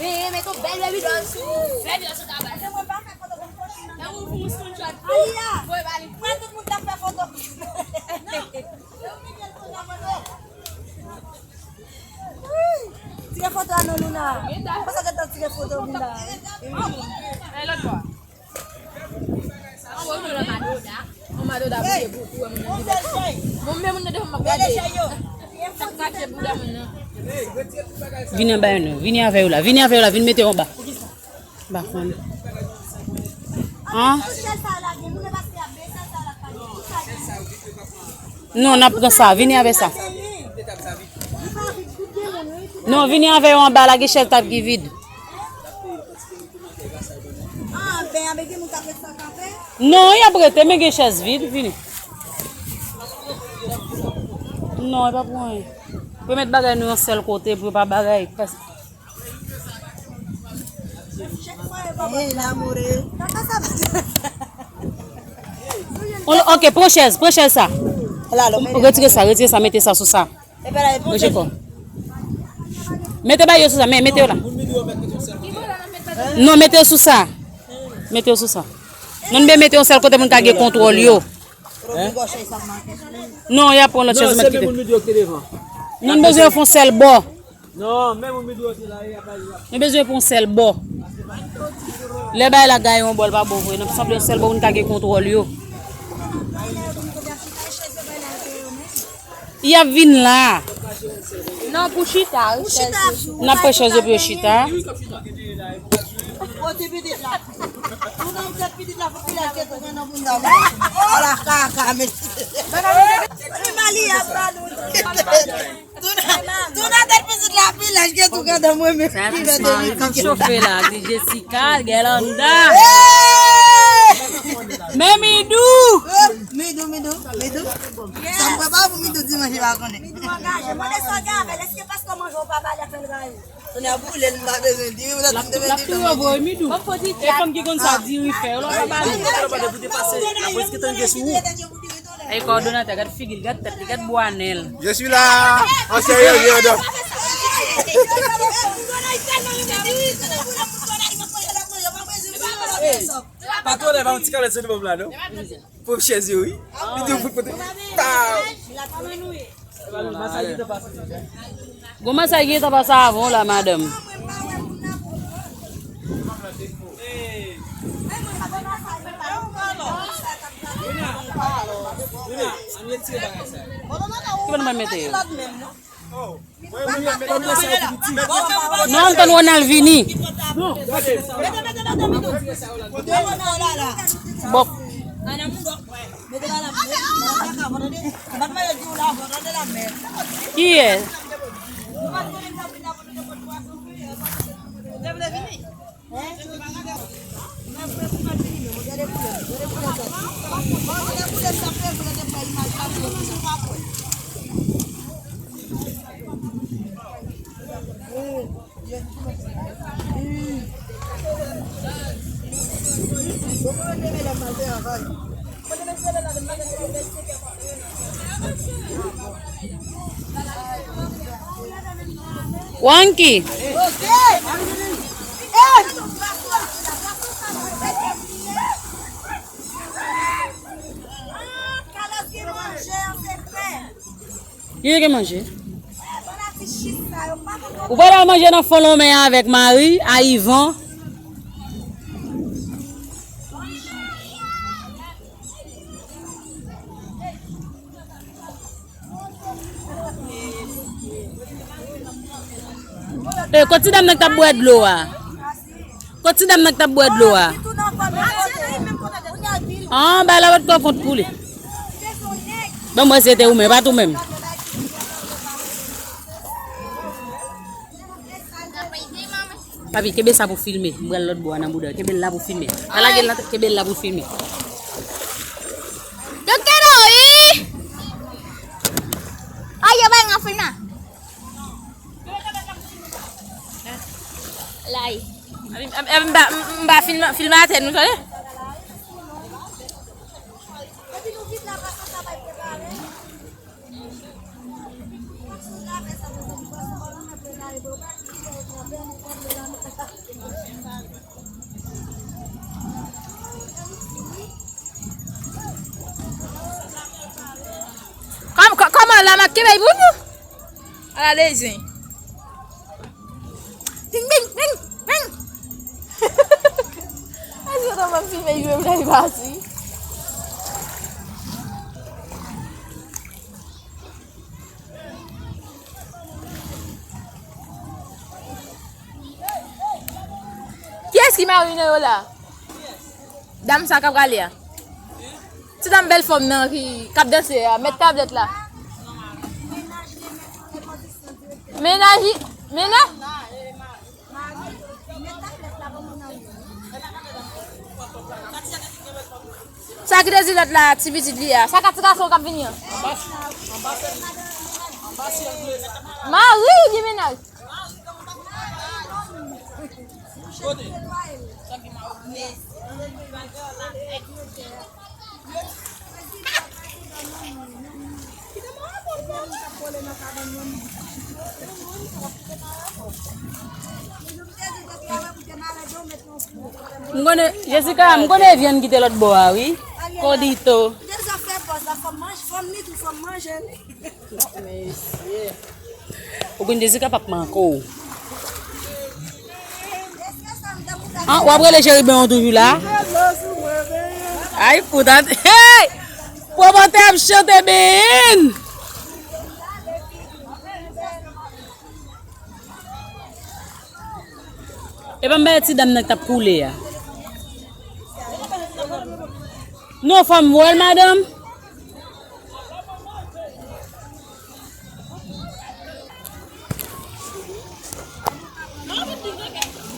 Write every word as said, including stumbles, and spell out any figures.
Ben, met yon bèl baby doll sou. Bèl doll sou tabal. Nan ou pou screenshot. Aya! Voye ba li. Mwen tout moun t ap fè foto. Tire foto a non, Luna. Konsa ke t ap tire foto, Luna. E lòt bò. An wè, nou nan madoda. An madoda pou ye pou, pou wè moun nan devan. Bon, men moun nan devan m ap gade. Sa k mache bouda moun nan. Vini anba yo non. Vini avè yo la. Vini avè yo la. Vin mete yo anba. M pa konn. An? Non, n ap pran sa. Vini avè sa. Non, vini avè yo anba la, gen chèz tab ki vid. Non, y ap rete, men gen chèz vid, vini. Non, e pa pou anyen. Pou yo met bagay nou yon sèl kote, pou yo pa bagay. Ok, pran chèz, pran chèz sa. Retire sa, retire sa, mete sa sou sa. Mete kò. Mete bagay yo sou sa, men mete yo la. Non, mete yo sou sa. Mete yo sou sa. Nou dwe mete yon sèl kote moun ka gen kontwòl yo. Non, y ap pran lòt chèz, mèt kite. Nou bezwen fè yon sèl bò. Non, men moun Midou yo te la, y ap al, y ap. Nou bezwen pran yon sèl bò. Lè bay la gaye yon bò, l pa bon vre. N ap sanble yon sèl bò, moun ka gen kontwòl yo. Y ap vin la. Non, pou chita, wi. N ap pran chèz yo pou yo chita. Kote pitit la? Ou nan tèt pitit la, fòk pitit la te tou nan moun nan. Ala kaka, mesye. Li mali ap ba nou. Tou nan, tou nan tèt pitit la, pi laj gen tou kandan mwen menm. Sa ti mari k ap chofe la, di Jessica, gèl anndan. Men Midou! Midou, Midou, Midou. Sa m prepare pou Midou dimanch, li pa konnen. Midou angaje. Mande sa w gen avè l. Èske paske w manje w pa ba l, ap fè l rayi? Kounye a pou lè l m pa bezwen di wi, lòt m te vin di. L ap tou yo voye Midou. E fanm ki konn sa diri fè, yo lòt pa pale. Ey, kòdonatè, gad figi l, gad tèt li, gad bwa nen l. Je suis là. An serye, je adore. Patwon, lè pa yon ti kalòt sou nou la, non? Pwòp chèz yo, wi. Li di w fout pote. Pow! Gon masaj ki gentan pase avan w la, madanm. Ki bò n pral mete yo? Non, ann tann Ronald vini. Bòk. Kiyès? Wanky. Ki gen manje? Ou pral al manje nan fon lonmen an avèk Mari, a Ivan. E, kot ti dam nan k t ap bwè dlo a? Kot ti dam nan k t ap bwè dlo a? An, bay la wòt kò kont pou li. Ban m wè si se te ou menm, pa t ou menm. Papi, kenbe sa pou filme. M pral lòt bò a nan bouda. Kenbe l la pou filme. Pa lage l la, kenbe l la pou filme. Yo kero, wi. Ay, yo bay nan film la. M ba, m ba filme atè nou, tande. Kòm, kò- kòman la, m ap kenbe pou nou? Ala de zen. Ping, ping, ping, ping. Èske w ta pral filme jwe play pati? Kiyès ki marine yo la? Dam sa k ap rale a. Ti dam bèl fanm nan ki k ap danse a, mèt tablèt la. Mennaj, mennaj. Sa ki dezi lòt la, ti pitit li a. Sa ka ti gason k ap vini an. Mari, di mennaj. M konnen, Jessica, m konnen vyann ki te lòt bò a, wi. Kodito. Gen zafè bòs la, fò m manje, fò m ni tou, fò m manje. Ou konn Jessica p ap manke w. An, w ap rele Cheriben an toujou la? Ay, poutan. Hey! Pwomotè ap chante, ben! E pa m bay ti dam nan k t ap koule a. Non, fò m wè l, madanm.